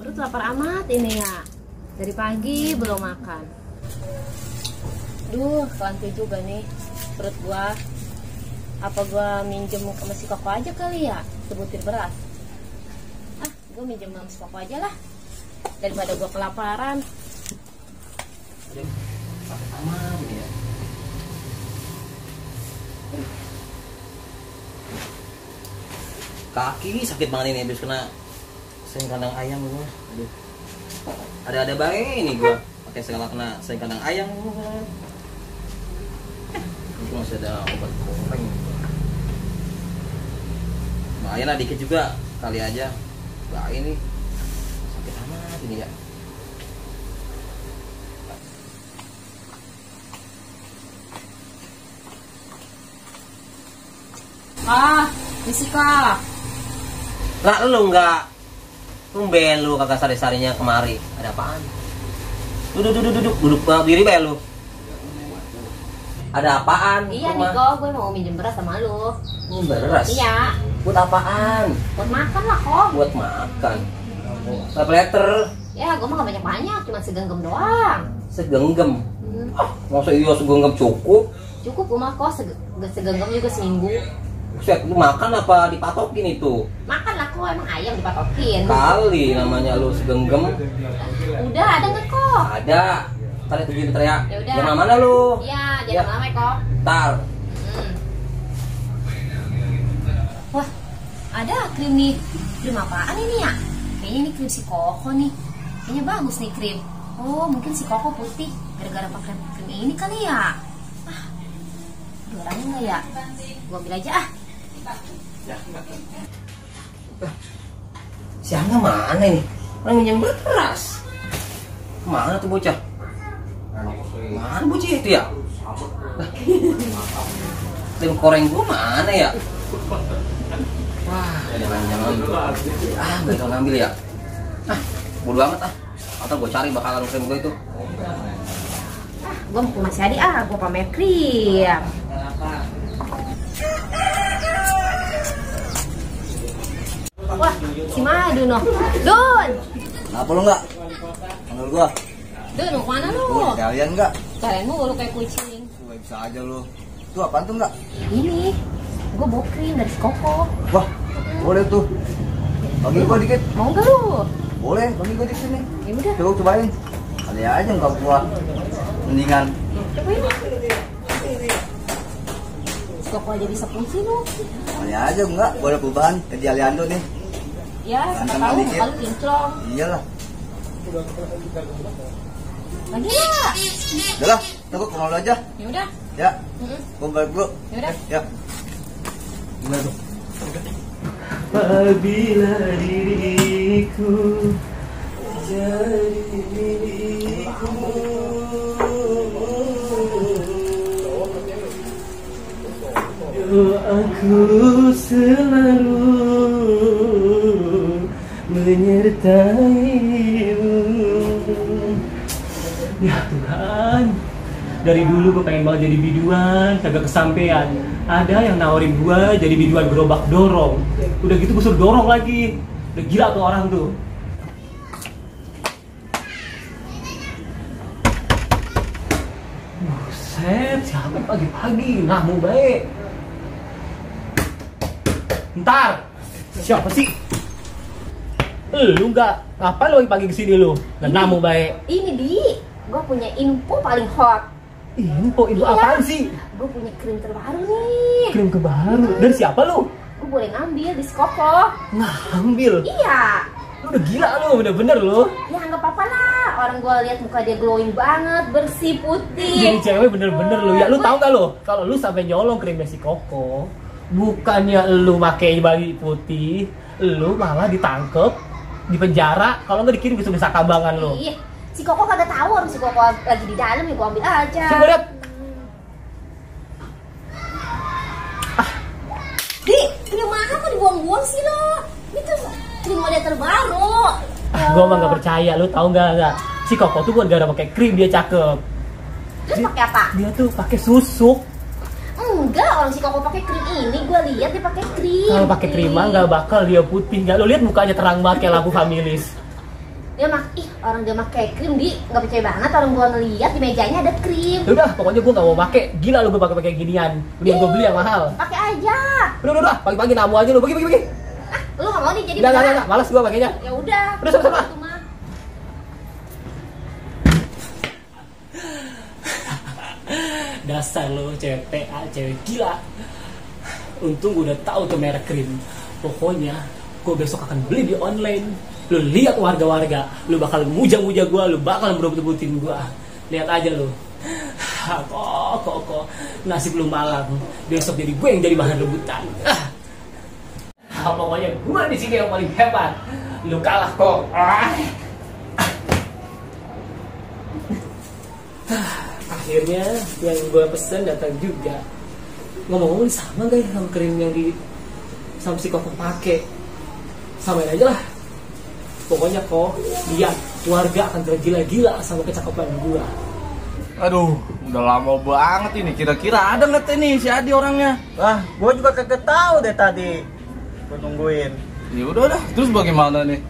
Perut lapar amat ini ya. Dari pagi belum makan. Duh, kelantir juga nih perut gua. Apa gua minjem sama si Koko aja kali ya? Sebutir beras. Ah, gua minjem sama si Koko aja lah. Daripada gua kelaparan. Aman ya. Kaki sakit banget ini habis kena seng kandang ayam gua. Aduh. Ada bae ini gua pakai segala kena seng kandang ayam gua. Itu masih ada obat koreng. Lumayan lah dikit juga kali aja. Bah ini sakit amat ini ya. Ah, Jessica. Lah lu enggak tumben lu kagak sari-sarinya kemari. Ada apaan? Duduk diri be lu. Ada apaan? Iya Niko, gue mau minjem beras sama lu. Beras? Iya. Buat apaan? Buat makan lah kok. Buat makan. Berapa liter? Ya, gue mah gak banyak-banyak, cuma segenggam doang. Segenggam. Masa iya segenggam cukup? Cukup gue mah kok, segenggam juga seminggu. Buset, lu makan apa dipatokin itu? Makan lah kok, emang ayam dipatokin. Kali namanya lu segenggam. Udah, ada nggak kok? Ada. Ntar itu bentar ya. Yaudah. Jangan mana lu? Iya, jangan lama kok. Ntar. Wah, ada krim nih. Krim apaan ini ya? Kayaknya ini krim si Koko nih. Kayaknya bagus nih krim. Oh, mungkin si Koko putih gara-gara pakai krim ini kali ya. Ah, ada orangnya nggak ya? Gua ambil aja ah. Si Angga mana ini? Orang minjem beras. Kemana tuh bocah? Mana bocah itu ya? Tim koreng gua mana ya? Wah, jangan. Ah, gak ngambil ya? Ah, bodo amat ah. Atau gua cari bakalan krim gua itu. Ah, gua mau ke Mas Adi ah, gua pamer krim. Wah, si Madu noh. Dun! Apa lu enggak? Panggil gua. Dun, mau kemana lu? Kalian enggak? Kalian lu kayak kucing. Gua bisa aja lu. Itu apaan tuh enggak? Ini, gua bawa krim dari si Koko. Wah, boleh tuh. Bagi gua dikit. Mau gak lu? Boleh, bagi gua dikit nih. Ya udah. Cobain. Kali aja enggak gua. Mendingan. Cobain. Si Koko aja bisa puisi lu. Kali aja enggak. Gua ada perubahan ke di Aliando nih. Ya, siapa Ganteng tahu dikit. kalau kinclong. Iyalah. Lagi ya? Udah lah, tunggu ke rumah lu aja. Ya udah. Ya. Gua balik dulu. Ya udah. Ya. Gimana tuh? Apabila diriku jadi milikmu, doaku selalu menyertaimu. Ya Tuhan, dari dulu gue pengen banget jadi biduan, kagak kesampean. Ada yang nawarin gue jadi biduan gerobak dorong. Udah gitu gue suruh dorong lagi. Udah gila tuh orang tuh. Buset, siapa yang pagi-pagi ngamu baik. Ntar, siapa sih? Lu enggak, ngapain lu pagi kesini lu? Dan namu baik. Ini Di, gue punya info paling hot. Info apaan sih? Gue punya krim terbaru nih. Krim terbaru? Dari siapa lu? Gue boleh ngambil di si Koko. Ngambil? Iya. Lu udah gila lu, bener-bener lu. Ya nggak apa-apa lah. Orang gue lihat muka dia glowing banget, bersih, putih. Jadi cewek bener-bener lu. Ya lu tahu gak lu? Kalau lu sampai nyolong krimnya si Koko, bukannya lu pakai baju putih, lu malah ditangkep, di penjara. Kalau nggak dikirim ke Nusa Kambangan lu. Iya. Si Koko kagak tahu orang si Koko lagi di dalam ya gue ambil aja. Coba lihat. Di, krim mana kok dibuang-buang sih lo? Itu krim model terbaru. Gua mah nggak percaya, lu tahu nggak? Si Koko tuh bukan gara pakai krim dia cakep. Terus pakai apa? Dia tuh pakai susuk. Enggak, orang si Koko pakai krim ini gue lihat dia pakai krim. Kalau pakai krim mah nggak bakal dia putih. Nggak, lu lihat mukanya terang banget kayak lampu familis. Orang dia pakai krim di, nggak percaya banget orang gua ngeliat di mejanya ada krim. Ya udah, pokoknya gua nggak mau pakai. Gila lu gua pakai ginian. Mending gua beli yang mahal. Pakai aja. Udah, pagi-pagi namu aja lu. Pergi. Lu nggak mau nih jadi Enggak, malas gua pakainya. Ya udah. Udah, sama-sama. Itu mah. Dasar lo cewek PA, cewek gila. Untung gue udah tahu tuh merek krim. Pokoknya gue besok akan beli di online. Lu lihat warga-warga, lu bakal muja-muja gue, lu bakal merebut-rebutin gue. Lihat aja lu. Kok nasib lu malang. Besok jadi gue yang jadi bahan rebutan. Pokoknya gue di sini yang paling hebat. Lu kalah kok. Akhirnya yang gue pesen datang juga. Ngomong-ngomong sama gak ya sama krim yang sama si Koko pakai? Samain aja lah. Pokoknya kok lihat warga akan tergila-gila sama kecakapan gue. Aduh, udah lama banget ini. Kira-kira ada nggak nih si Adi orangnya? Wah, gue juga kagak tahu deh tadi. Gue nungguin. Ya udah. Terus bagaimana nih?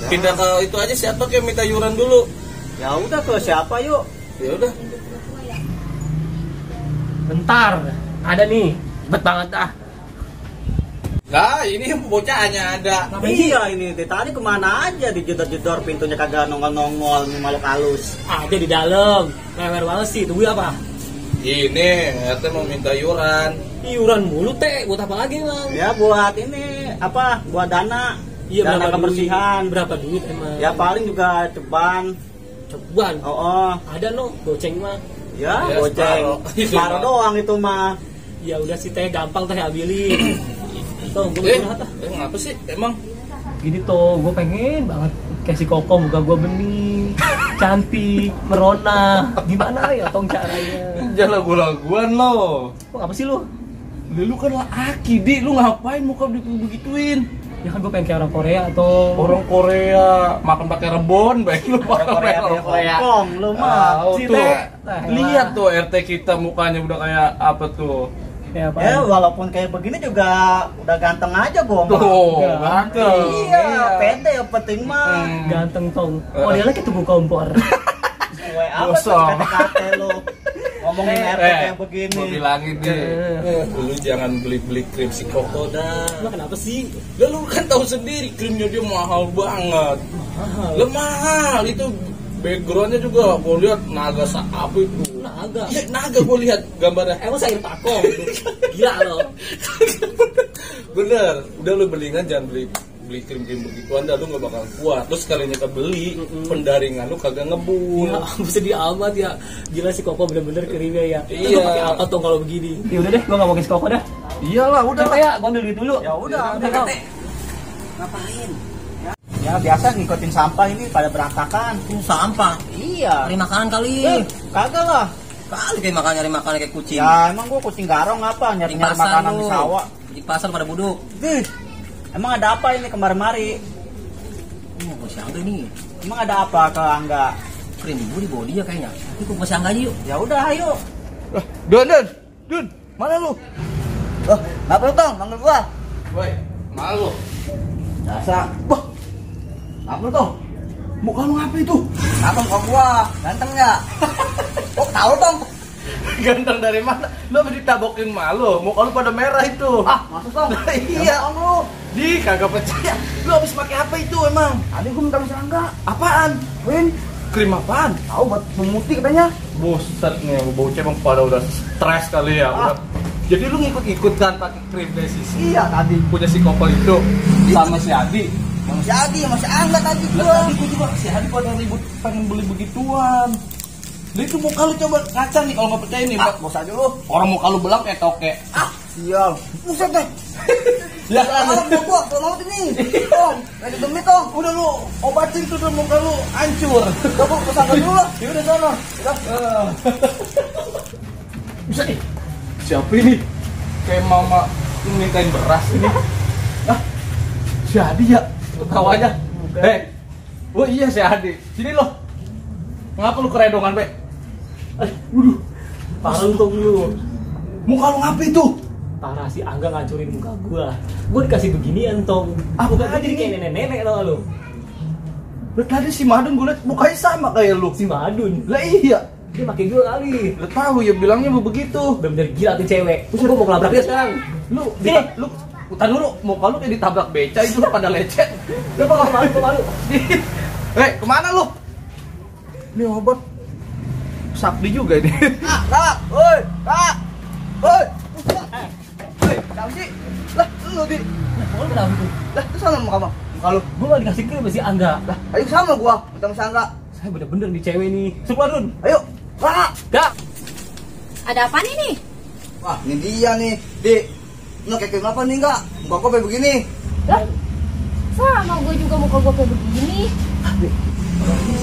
Pindah ke itu aja, siapa kayak minta yuran dulu. Ya udah ke siapa yuk? Ya udah. Bentar, ada nih. Bet banget dah. Nah, ini bocah hanya ada. Iya ini deh, tadi kemana aja dijedor-jedor pintunya kagak nongol-nongol nih makhluk halus. Ada di dalam. Lewer banget sih, tunggu apa? Ini, RT mau minta yuran. Iuran mulu teh, buat apa lagi bang? Ya buat ini apa? Buat dana. Iya, Dana berapa kebersihan. duit? Berapa duit emang? Ya paling juga ceban. Coban. Oh, Ada no, goceng mah. ya Ya, goceng. separuh. Separuh doang itu mah. Ya udah sih teh, gampang teh ambilin. Tuh, gue curhat ah. Ngapa sih? Emang? Gini tuh, gue pengen banget kayak si Koko, muka gue bening, cantik, merona. Gimana ya tong caranya? Jangan lagu-laguan lo. Kok apa sih lu? Lu kan laki, Di. Lu ngapain muka begituin? Ya kan gue pengen kayak orang Korea atau Orang Korea makan pakai rebon, baik lu makan pakai Korea Hongkong lu mah. Tahu Si tuh. Teh. Nah, Lihat tuh RT kita mukanya udah kayak apa tuh. ya apa? Ya walaupun kayak begini juga udah ganteng aja gua mah. Tuh, Enggak. ganteng. Iya, pede yang penting mah. Ganteng tong. Oh dia lagi tubuh kompor. Gue apa tuh Gosong. kata-kata lu. Ngomongin RT kayak begini. Gua bilangin deh. Lu jangan beli-beli krim si Koko dah. Emang kenapa sih? Ya lu kan tahu sendiri krimnya dia mahal banget. Lu mahal itu backgroundnya juga gue lihat naga apa itu. Naga. Iya naga gue lihat gambarnya. Emang saya pakong. Gila lo. Bener, udah lu beliin jangan beli krim-krim begituan dah lu nggak bakal kuat. Terus sekalinya kebeli pendaringan lu kagak ngebul. Ya, sedih amat ya. Gila si Koko bener-bener krimnya ya. Iya. Lu pakai apa tuh kalau begini? Ya udah deh, gua nggak mau ke si Koko dah. Iyalah udah Udah ya, gua ambil duit dulu. Ya udah, udah kau. Ngapain? Ya biasa ngikutin sampah ini pada berantakan. Sampah. Iya. Cari makanan kali. Kagak lah. Kali kayak makan nyari makanan kayak kucing. Ya emang gua kucing garong apa nyari makanan di sawah. Di pasar pada buduk. Emang ada apa ini kemari-mari? Oh, si Angga ini. Emang ada apa ke Angga? Krim ibu di bawah dia kayaknya. Tapi kok si Angga aja yuk. Ya udah ayo. Dun, mana lu? Oh, ngapa lu Tong? Manggil gua. Woi, malu. Dasar. Wah. Ngapa lu Tong? Muka lu ngapa itu? Ngapa muka gua? Ganteng enggak? Oh, tahu Tong. Ganteng dari mana? Lu habis ditabokin malu, muka lu pada merah itu. Ah, masuk Tong. Iya, Tong lu. Di kagak percaya. Lu habis pakai apa itu emang? Tadi gua minta sama Angga. Apaan? Win, Krim apaan? tahu buat memutih katanya. Buset nih, bocah emang pada udah stres kali ya. Udah. Jadi lu ngikut-ngikut kan pakai krim dari sisi Iya tadi. punya si Koko itu sama si Adi. Yang si Adi, sama si Angga tadi Lah gua. tadi gua juga si Adi pada ribut pengen beli begituan. Lah itu muka lu coba ngaca nih kalau nggak percaya nih. Ah, bos aja lu. Orang muka lu belang kayak toke. Ah, sial. Buset deh. Ya Gua mau ini. Tong, lagi demi Tong. udah lu obatin tuh dan muka lu hancur. Gua kesana dulu lah. Ya udah sana. Bisa nih. Siapa ini? Kayak mama mintain beras ini. Ah, si Adi ya? Ketawanya. Oh iya si Adi. Sini lo. Ngapa lu keredongan, Be? Waduh. Parah lu Tong lu. Muka lu ngapa itu? Parah si Angga ngancurin muka gua. Gua dikasih beginian Tong. Ah, Muka bukan gua jadi ini. kayak nenek-nenek tau gak lu. Lah tadi si Madun gue liat mukanya sama kayak lu. Si Madun. Lah iya. Dia makin gue kali. Lah tahu ya bilangnya begitu. Bener-bener gila tuh cewek. Terus gue mau kelabrak dia sekarang. Lu utan dulu muka lu kayak ditabrak beca itu lu pada lecet. Lu kok malu. Kemana lu? Ini obat sakti juga ini. Kak, woi, kak, woi. Kenapa sih? Lah lu di. Lu kenapa tuh? Lah, itu sama sama kamu. Kalau Gue gak dikasih krim sama si Angga. lah, ayo sama gua, kita masih Angga. Saya bener-bener nih cewek nih. Sup Madun. Ayo, kak. Gak. Ada apa nih? Wah, ini dia nih, Dik. Lu kayak kenapa nih enggak? Muka gua kayak begini. Lah, sama gue juga muka gue kayak begini.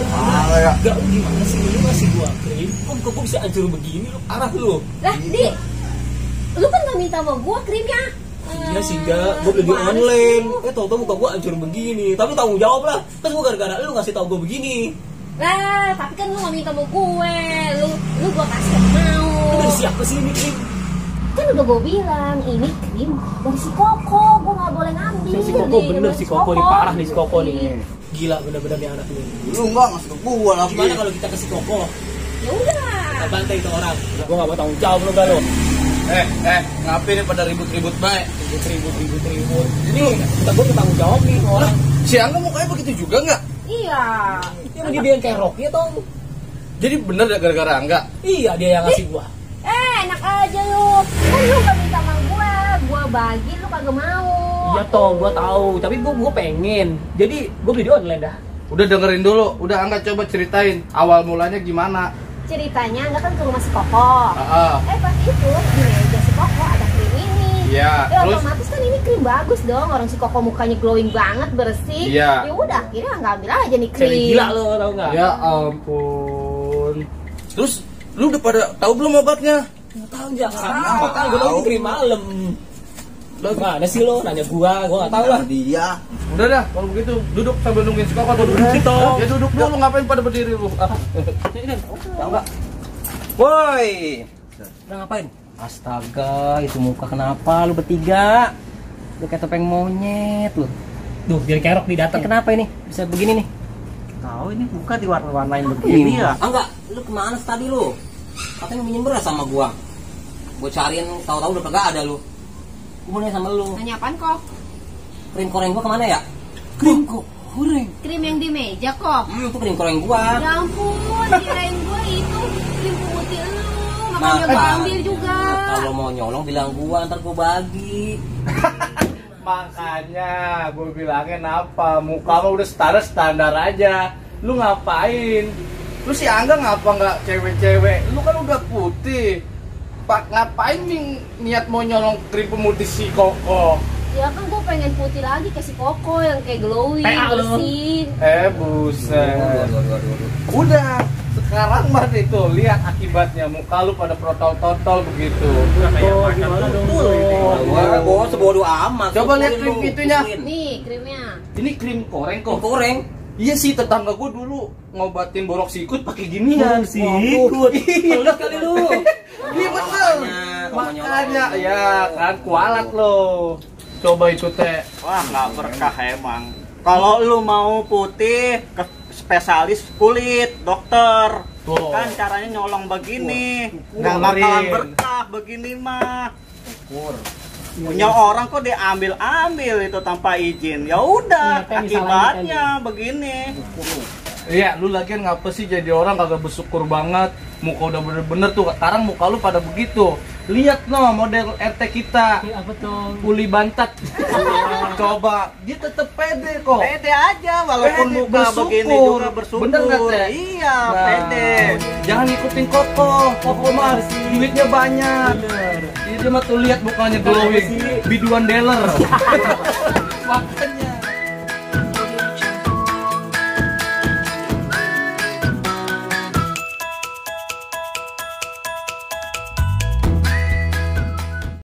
Ah, ya. Gak, lu gimana sih? Lu ngasih gua krim. Kok muka gua bisa hancur begini? Lu arah lu. Lah, Di, lu kan gak minta sama gue krimnya. Iya sih enggak, gue beli di Gimana sih online. lu? Tau-tau muka gue hancur begini. Tapi tanggung jawab lah. Kan gue gara-gara lu ngasih tau gue begini. Lah, tapi kan lu gak minta sama gue. Lu gue kasih gak mau. Lu dari siapa sih ini krim? Kan udah gue bilang, ini krim dari si Koko. Gue gak boleh ngambil. Si Koko nih, bener, dari si Koko nih parah nih si Koko nih. Iya. Gila bener-bener nih anak ini. Lu enggak ngasih ke gua lagi. Gimana kalau kita kasih Koko? Ya udah. Kita bantai itu orang. Gue gak mau tanggung jawab lu gak lu? Ngapain nih pada ribut-ribut baik? Ribut. Ini kita gue tanggung jawab nih orang. Si Angga mukanya begitu juga nggak? Iya. Ini dia yang kayak Rocky tau. Jadi bener ya gara-gara Angga? Iya dia yang ngasih gua. Enak aja lu. Kan lu gak minta sama gue bagi, lu kagak mau. Iya toh, gua tahu. Tapi gua pengen. Jadi gua beli di online dah. Udah dengerin dulu, udah Angga coba ceritain awal mulanya gimana? Ceritanya enggak kan ke rumah si Koko. Ah, Pas itu di meja si Koko ada krim ini. Iya, Ya terus? otomatis kan ini krim bagus dong. Orang si Koko mukanya glowing banget, bersih. Iya. Ya udah akhirnya nggak ambil aja nih krim. Cewek gila lo tau nggak? Ya ampun. Terus lu udah pada tahu belum obatnya? Nggak tahu jangan. Nggak tahu. Gua bilang krim malam. Mana sih lo? Nanya gua nggak tahu lah. Dia. Udah dah, kalau begitu duduk sambil nungguin si Koko duduk Situ. Ya duduk dulu, ngapain pada berdiri lu? Tahu nggak? Woi, Udah ngapain? astaga, itu muka kenapa lu bertiga? Lu kayak topeng monyet lu. Duh, jadi kerok nih datang. Kenapa ini? Bisa begini nih? Tahu ini muka diwarna-warnain begini ya. Enggak, lu kemana tadi lu? Katanya minjem beras sama gua. Gua cariin, tahu-tahu udah kagak ada lu. Gua mau nanya sama lu. Nanya apaan kok? Krim koreng gua kemana ya? Krim koreng. Krim yang di meja kok. Itu krim koreng gua. Ya ampun, kirain gue itu krim putih lu. Makanya gue ambil juga. Kalau mau nyolong bilang gua, ntar gua bagi. Makanya gue bilangin apa, muka lu udah standar aja. Lu ngapain? Lu si Angga ngapa nggak cewek-cewek? Lu kan udah putih. Pak ngapain nih niat mau nyolong krim pemutih si Koko? Ya kan gue pengen putih lagi kayak si Koko yang kayak glowing, PA lu. bersih. Buset. Udah, sekarang mah itu lihat akibatnya, muka lu pada protol-totol begitu. Tuh, gimana dong? Gua sebodoh amat. Coba lihat Syukurin krim lu, itunya. syukurin. Nih krimnya. Ini krim koreng Krim kok. koreng. Iya sih, tetangga gue dulu ngobatin borok sikut pakai ginian. Sikut. Iya. Pelit kali lu. Iya betul. Makanya ya kan kualat lo. Coba itu teh. Wah, nggak berkah emang. Kalau lu mau putih ke spesialis kulit, dokter. Tuh. Kan caranya nyolong begini. Wah, Nggak ngeri. bakalan berkah begini mah. Punya orang kok diambil-ambil itu tanpa izin. Ya udah, Iya, akibatnya begini. Iya, lu lagian ngapa sih jadi orang kagak bersyukur banget. Muka udah bener-bener tuh, sekarang muka lu pada begitu. Lihat no model RT kita. Apa tuh? Uli bantat. Coba, dia tetep pede kok. Pede aja walaupun Pede, muka bersyukur. begini juga bersyukur. Bener nggak, Teh? Iya, Nah, pede. Jangan ikutin Koko. Koko mah duitnya banyak. Dia mah tuh lihat mukanya glowing. Biduan dealer. Makanya